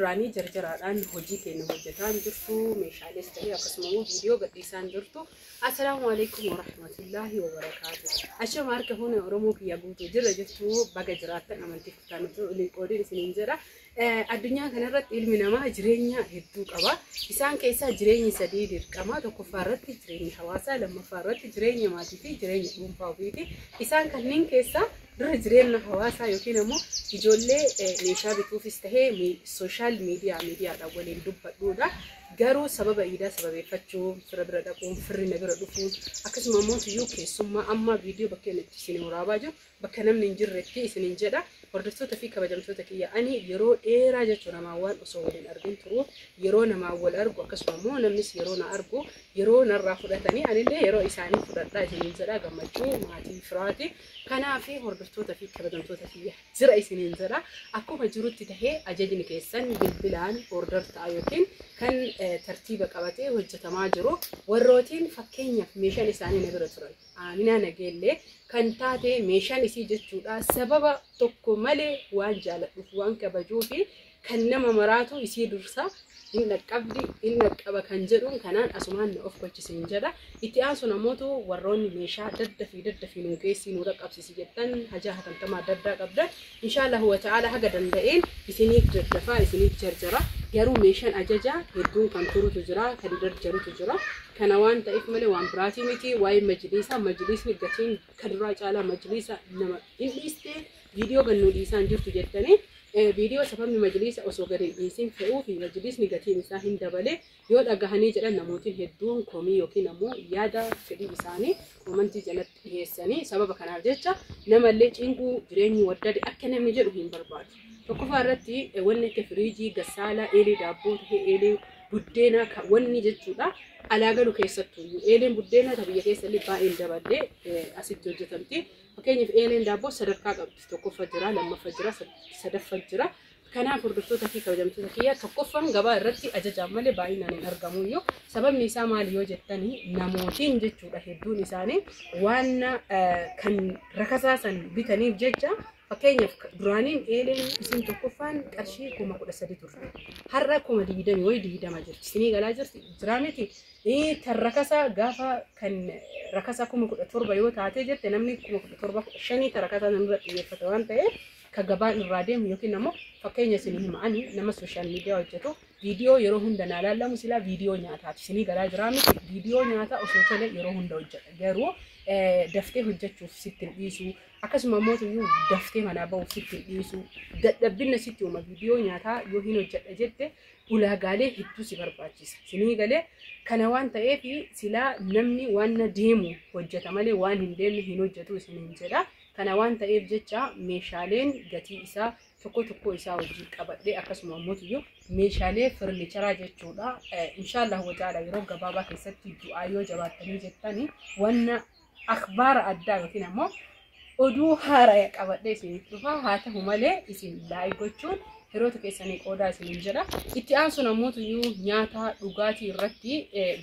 duraanii jarjaraadhaan hojii keenya hojjetaa jirtu, meeshaalees ta'ee akkasuma immoo viidiyoo gadhiisaan jirtu. Assalaamu alaikum warahmatullaahi wabarakaatu. Ashama harka fuune Oromoo kiyya guutuu jirra jirtu, baga jiraattan amantii kutaanatu olii qoodiin isiniin jedha. Addunyaa kanarratti ilmi namaa jireenya hedduu qaba. Isaan keessaa jireenyi sadii dirqama. Tokkoffaa irratti jireenya hawaasaa, lammaffaa irratti jireenya maatii fi jireenya dhuunfaa ofiiti. Isaan kanneen keessaa dura jireenya hawaasaa yookiin ammoo ijoollee meeshaa bituufis tahee social media miidiyaadhaan waliin dubbadhuudha. Garuu sababa iidaa sababeeffachuun fira bira dhaquun, firri na bira dhufuun, akkasuma ammoo tuyyuu keessummaa amma viidiyoo bakka inni itti isin waraabaa jiru bakka namni hin jirretti isiniin jedha. Hordoftoota fi kabajamtoota kiyya, ani yeroo dheeraa jechuun namaa waan osoo waliin argin turu, yeroo namaa wal argu, akkasuma immoo namnis yeroo na argu yeroo narraa fudhatanii anillee yeroo isaanii fudhadhaa isiniin jedha, gammachuu maatii firaati. Kanaaf hordoftoota fi kabajamtoota kiyya, jira isiniin jedha. Akkuma jirutti tahee ajajni keessan bilbilaan order ta'a yookiin kan tartiiba qabatee hojjetamaa jiru. Warrootiin fakkeenyaaf meeshaan isaanii na bira turan, Aaminaa Nageellee kan taate meeshaan isii jechuudha, sababa tokko malee waan jaaladhuuf waan kabajuu fi kan nama maraatu isii dursa hin dhaqqabdi hin dhaqqaba kan jedhuun kanaan asumaan na of gochisiin jedha. Itti aansu namootu warroonni meeshaa daddafii daddafii nuu geessii nuu dhaqqabsiisi jettan, hajaa hatantamaa adda addaa qabdan, inshaallahu wa ta'ala haga danda'een isiniif daddafaa isiniif jarjara. Garuu meeshaan ajajaa hedduun kan turutu jira, kan jarjarutu jira. Kana waan ta'eef malee waan biraatii miti. Waa'ee majliisaa, majliisni gatiin kan duraa caalaa majliisa nama hin dhiiste, viidiyoo gannuu dhiisaan jirtu jettanii, viidiyoo sababni majliisa osoo gadi hin dhiisin fe'uu fi majliisni gatiin isaa hin dabale yoo dhagahanii jedhan, namootiin hedduun komii yookiin ammoo yaada fedhii isaanii komantii jalatti dhiyeessanii, sababa kanaaf jecha namallee cinquu jireenyi waddade akka namni jedhu hin barbaadu. Tokkoffaa irratti wanni akka firiijii, gassaalaa, eelee daabboo ta'ee eelee buddeenaa wanni jechuudha. Alaa galu keessattuu eeleen buddeenaa ta biyya keessa illee baay'een daballee asitti hojjetamti. Fakkeenyaaf eeleen daabboo sadarkaa qabdi. Tokkoffaa jira, lammaffaa jira, sadaffaa jira. Kanaaf hordoftoota fi kabajamtoota kiyya, tokkoffaan gabaa irratti ajajaan malee baay'inaan hin argamu iyyuu. Sababni isaa maali yoo jettanii, namootiin jechuudha hedduun isaanii waan kan rakasaa san bitaniif jecha, fakkeenyaaf duraaniin eeleen isin tokkoffaan qarshii 13,000 turte. Har'a 20,000 wayi 20 jirti. Isinii galaa jirti jiraa miti. Tan rakasaa gaafa kan rakasaa 17,000 yoo taate jette, namni 17,000 15,000 ta rakasaa sanirra xiyyeeffata waan ta'eef, ka gabaan irraa deemu yookiin ammoo fakkeenya isinii hima, ani nama social media hojjetu, viidiyoo yeroo hunda naa laallamu silaa viidiyoo nyaataati. Isinii galaa jiraa miti? Viidiyoo nyaataa osoo tole yeroo hunda hojjedha, garuu daftee hojjechuuf sitti hin dhiisu, akkasuma immoo iyyuu daftee manaa bahuuf sitti hin dhiisu, dadhabbinna sitti uuma. Viidiyoo nyaataa yoo hin hojjedha jette ulaagaalee hedduu si barbaachisa. Isinii galee? Kana waan ta'eef silaa namni waan na deemu hojjeta malee waan hin deemne hin hojjetu isiniin jedha. Kana waan ta'eef jecha meeshaaleen gatii isaa tokko tokko isaa wajjin qabadhee, akkasuma immoo meeshaalee furniture jechuudha. Inshaallah wa ta'ala yeroo gabaabaa keessatti du'aa yoo jabaattanii jettanii wanna akhbaara addaa yookiin ammoo oduu haaraa qabadhee isiniif dhufa. Haa ta'u malee isin like gochuun hiriyoota keessanii qoodaa isiniin jedha. Itti aansuun ammoo nyaata dhugaatii irratti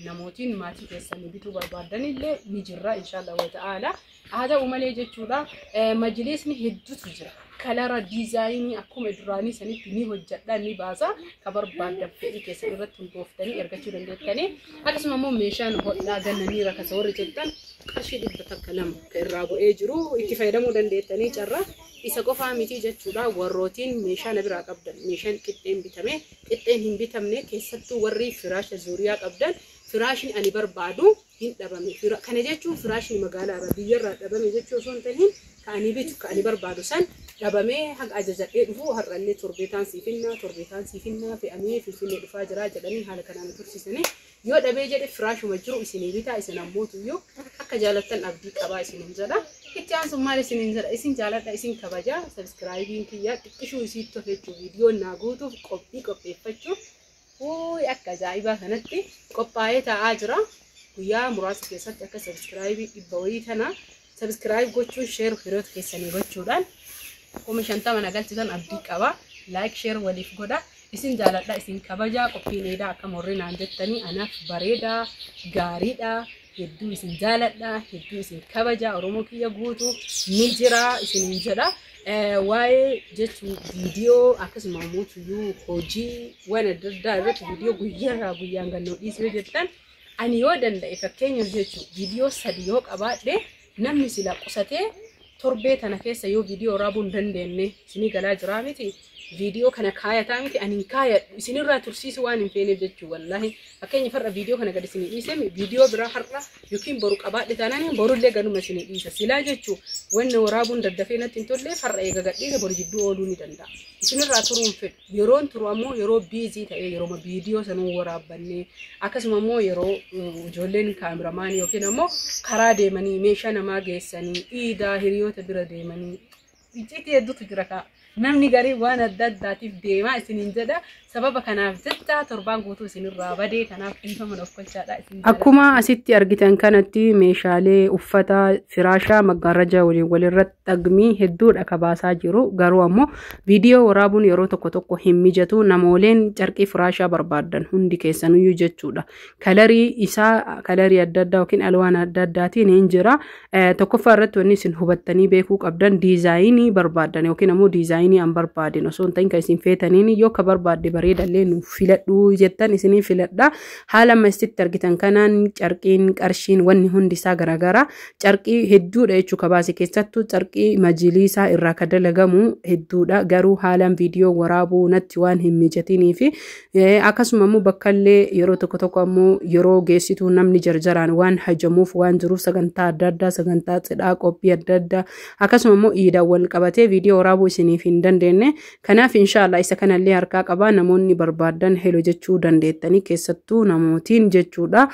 namootiin maatii keessanii bituu barbaadan illee ni jirra inshaallah wa ta'ala. Haa ta'u malee jechuudha majliisni hedduutu jira. Color design akkuma duraanii sanitti ni hojjedha, ni baasa, ka barbaaddan fedhii keessan irratti hundooftanii ergachuu dandeettanii. Akkasuma immoo meeshaan hodhaa gannanii rakasa warri jettan, qarshii 100 2 ka irraa bu'ee jiru itti fayyadamuu dandeettanii carraa isa qofaa miti jechuudha. Warrootiin meeshaa na biraa qabdan, meeshaan qixxeen bitame qixxeen hin bitamne, keessattuu warri firaasha zuuriyaa qabdan, firaashni ani barbaadu hin dhabame. Kana jechuun firaashni magaalaa irraa biyyarraa dhabame jechuu osoo hin ta'in, ka ani bitu ka ani barbaadu san dhabamee haga ajajadhee dhufu har'allee torbeetaan siifinnaa torbeetaan siifinnaa fe'amee Finfinnee dhufaa jira jedhanii haala kanaan tursiisanii, yoo dhabee jedhe firaashuma jiru isinii bitaa, isin ammootuyyuu akka jaalattan abdii qabaa isiniin jedha. Itti aansuun maal isiniin jedha? Isin jaaladha, isin kabaja. Subscribe iin kiyya xiqqishuu isiitti tofechuu, viidiyoon naa guutuuf qophii qopheeffachuuf Uuy, akka ajaa'ibaa kanatti qophaa'ee taa'aa jira. Guyyaa muraasa keessatti akka subscribe 100 wayii tana subscribe gochuun share hiriyoota keessanii gochuudhaan 50,000 na galchitan abdii qaba. Like share waliif godha. Isin jaaladha, isin kabaja. Qophiin eedaa akka morri naan jettanii anaaf bareedaa gaariidha. Hedduu isin jaaladha, hedduu isin kabaja. Oromoo kiyya guutuu ni jira isiniin jedha. Waa'ee jechuun viidiyoo akkasuma immoo tuyyuu hojii waan adda addaa irratti viidiyoo guyyaarraa guyyaan gannoo dhiisuu yoo jettan, ani yoo danda'e fakkeenyaaf jechuun viidiyoo 3 yoo qabaadhe, namni sila qusatee torbee tana keessa yoo viidiyoo waraabuu hin dandeenye, isinii galaa jiraa miti, viidiyoo kana kaayataa miti, ani hin kaayadhu isinirraa tursiisuu waan hin feeneef jechuu. Wallaahi, fakkeenya har'a viidiyoo kana gad isinii dhiise, viidiyoo biraa har'a yookiin boru qabaadhe taanaan borullee ganuma isinii dhiisa. Silaa jechuu wanna waraabuun daddafee natti hin tolleef har'a eega gadhiise boru jidduu ooluu ni danda'a. Isinirraa turuu hin fedhu. Yeroon turu ammoo yeroo busy ta'ee, yeroo viidiyoo sanuu waraabbannee, akkasuma ammoo yeroo ijoolleen kaameramaanii yookiin ammoo karaa deemanii meeshaa namaa geessanii, iidaa hiriyoota bira deemanii, icciitii hedduutu jira kaa. Namni garii waan adda addaatiif deemaa isiniin jedha. Sababa kanaaf jecha torbaan guutuu isinirraa badee, kanaaf dhiifama of kolchaadha isin. Akkuma asitti argitan kanatti meeshaalee uffata firaashaa maggaarrajaa waliin walirratti dhagmii hedduudha ka baasaa jiru. Garuu ammoo viidiyoo waraabuun yeroo tokko tokko hin mijatu. Namooleen carqii firaashaa barbaadan hundi keessanuyyuu jechuudha. Kalarii isaa kalarii adda addaa yookiin alwaan adda addaatiin hin jira. Tokkoffaa irratti wanni isin hubattanii beekuu qabdan, diizaayinii barbaadan yookiin ammoo diizaayinii an barbaaden osoo hin ta'in kan isin feetaniin yoo ka barbaadde bareedallee nuuf filadhu jettan isinii filadha. Haala amma isitti argitan kanaan carqiin, qarshiin, wanni hundi isaa garaagara. Carqii hedduudha jechuu kabaase, keessattuu carqii majiliisaa irraa ka dalagamu hedduudha. Garuu haalaan viidiyoo waraabuu natti waan hin mijatinii fi akkasuma immoo bakkallee yeroo tokko tokko ammoo yeroo geessituu namni jarjaraan waan hajamuuf waan jiruuf, sagantaa adda addaa, sagantaa cidhaa, qophii adda addaa, akkasuma immoo iidaan wal qabatee viidiyoo waraabuu isiniif hin dandeenye. Kanaaf inshaallah isa kanallee harkaa qabaa, namoonni barbaadan hello jechuu dandeettanii, keessattuu namootiin jechuudha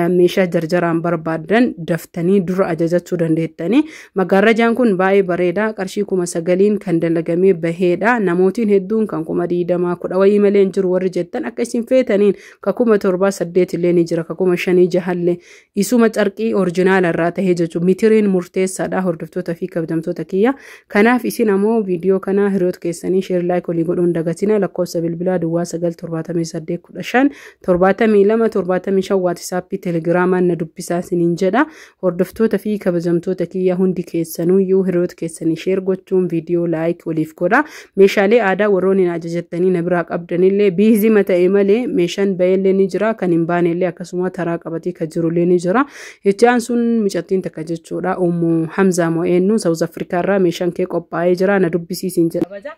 meeshaa jarjaraan barbaadan daftanii dura ajajachuu dandeettanii. Maggaarrajaan kun baay'ee bareeda, qarshii 9,000n kan dalagamee baheedha. Namootiin hedduun kan 20,000 kudha wayii malee hin jiru warri jettan, akka isin feetaniin ka 7,000 8 illee ni jira, ka 5,000 jahallee, isuma carqii orjinaala irraa tahee jechuudha. Mitiriin murteessaadha, hordoftoota fi kabajamtoota kiyya. Kanaaf isin ammoo viidiyoo kana hiriyoota keessanii share, like olii godhuun dagatina. Lakkoofsa bilbilaa 0978157275, Waatisaappii, Telegiraamaan na dubbisaa isiniin jedha. Hordoftoota fi kabajamtoota kiyya, hundi keessanuyyuu hiriyoota keessanii share gochuun viidiyoo like waliif godha. Meeshaalee aadaa warroonni na ajajattanii na biraa qabdanillee biizima ta'e malee meeshaan baheellee ni jira, kan hin baanellee akkasuma taraa qabatee kan jirullee ni jira. Jechaan sun micattiin takka jechuudha. Ummu Hamzaa Mo'eennu South Africa irraa meeshaan kee qophaa'ee jira, na dubbisiisin jedha. Kabaja,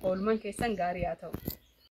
oolmaan keessan gaarii haa ta'u.